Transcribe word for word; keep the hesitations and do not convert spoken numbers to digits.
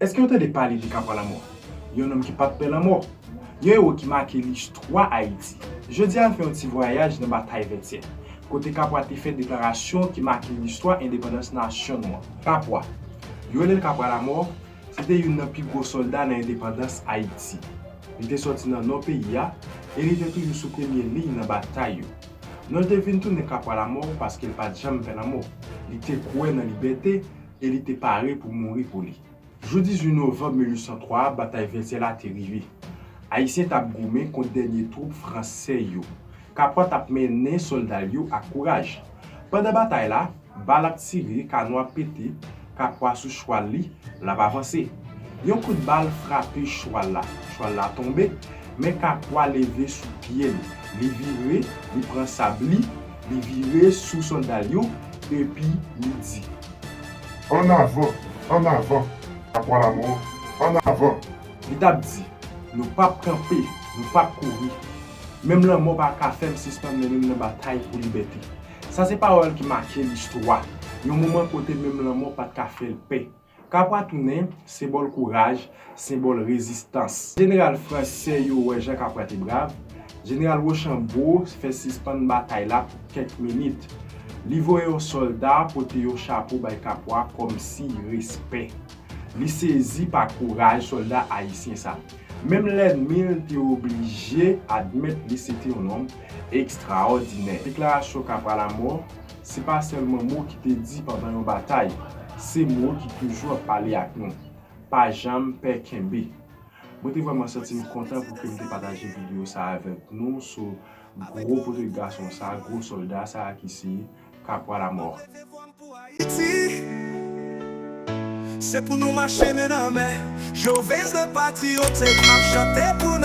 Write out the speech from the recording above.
Èske w tande pale de Kapwa Lanmò? Yon nonm ki pa t pè lanmò. Yon ewo ki make listwa Ayiti. Jodi a, n fè yon ti vwayaj nan batay Vètyè, kote Kapwa te fè deklarasyon ki make listwa endepandans nasyon nou an. Kapwa, yo rele l Kapwa Lanmò, se te youn nan pi gwo sòlda nan endepandans Ayiti. Li te sòti nan nò peyi a e li te toujou sou premye liy nan batay yo. Non l te vin tounen Kapwa Lanmò paske l pa t janm pè lanmò. Li te kwè nan libète e li te pare pou mouri pou li. Jou dizuit novanm mil uit san twa a, batay Vètyè la te rive. Ayisyen t ap goumen kont dènye twoup fransè yo. Kapwa t ap mennen sòlda l yo ak kouraj. Pandan batay la, bal ap tire, kanon ap pete, Kapwa sou chwal li, l ap avanse. Yon kout bal frape chwal la. Chwal la tonbe, men Kapwa leve sou pye l. Li vire, li pran sab li, li vire sou sòlda l yo, epi li di: Ann avan, ann avan, Kapwa Lanmò, ann avan! Li t ap di: Nou p ap kanpe, nou p ap kouri. Menm lanmò pa ka fè m sispann mennen m nan batay pou libète. Sa se pawòl ki make listwa. Yon moman kote menm lanmò pa t ka fè l pè. Kapwa tounen senbòl kouraj, senbòl rezistans. Jeneral fransè yo wè jan Kapwa te brav. Jeneral Wochanbo fè sispann batay la pou kèk minit. Li voye yon sòlda pote yon chapo bay Kapwa kòmsi respè. Li sezi pa kouraj sòlda ayisyen sa. Menm lènmi l te oblije admèt li se te yon nonm ekstraòdinè. Deklarasyon Kapwa Lanmò, se pa sèlman mo ki te di pandan yon batay, se mo ki toujou ap pale ak nou. Pa janm pè kenbe. Mwen te vrèman santi m kontan pou ke m te pataje videyo sa avèk nou sou gwo pote gason sa, gwo sòlda sa ki se Kapwa Lanmò. Ayiti, se pou nou mache men nan men. Jovens le patriote, m ap chante pou